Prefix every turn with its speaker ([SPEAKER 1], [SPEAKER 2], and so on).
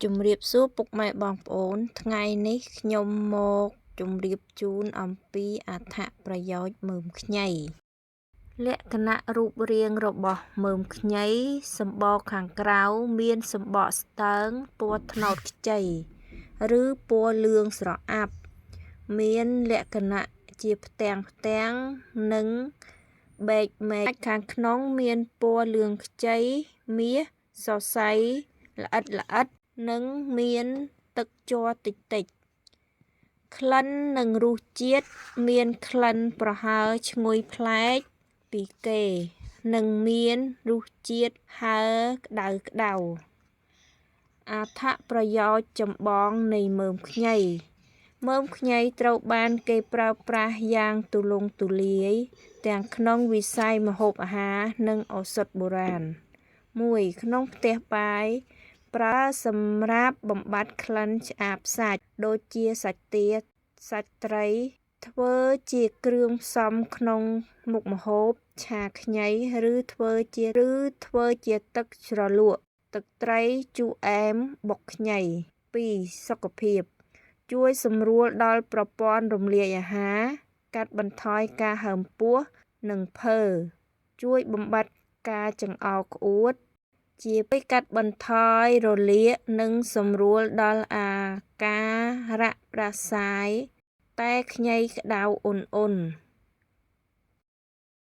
[SPEAKER 1] ជំរាបសួរពុកម៉ែបងប្អូន ថ្ងៃនេះខ្ញុំមកជម្រាបជូនអំពីអត្ថប្រយោជន៍មើមខ្ញី លក្ខណៈរូបរាងរបស់មើមខ្ញី សម្បកខាងក្រៅមានសម្បកស្តើងពណ៌ត្នោតខ្ចី ឬពណ៌លឿងស្រអាប់ មានលក្ខណៈជាផ្ទាំងៗ និងបែកមែកខាងក្នុងមានពណ៌លឿងខ្ចីមាសសរសៃល្អិតៗ និងមានទឹកជ័រតិចៗ ក្លិននិងរសជាតិមានក្លិនប្រហើរឈ្ងុយប្លែកពីគេ និងមានរសជាតិហឹរក្តៅៗ អត្ថប្រយោជន៍ចម្បងនៃមើមខ្ញី មើមខ្ញីត្រូវបានគេប្រើប្រាស់យ៉ាងទូលំទូលាយទាំងក្នុងវិស័យម្ហូបអាហារនិងឱសថបុរាណ 1 ក្នុងផ្ទះបាយ ប្រើសម្រាប់បំបាត់ក្លិនឆ្អាបសាច់ ដូចជាសាច់ទា សាច់ត្រី ធ្វើជាគ្រឿងផ្សំក្នុងមុខម្ហូប ឆាខ្ញី ឬធ្វើជាឬធ្វើជាទឹកជ្រលក់ ទឹកត្រីជូរអែមបុកខ្ញី 2 សុខភាព ជួយសម្រួលដល់ប្រព័ន្ធរំលាយអាហារ កាត់បន្ថយការហើមពោះ និងភើ ជួយបំបាត់ការចង្អោរក្អួត ជាកាត់បន្ថយរលាក និងសម្រួលដល់អាការៈផ្តាសាយ តែខ្ញីក្តៅឧណ្ហៗ។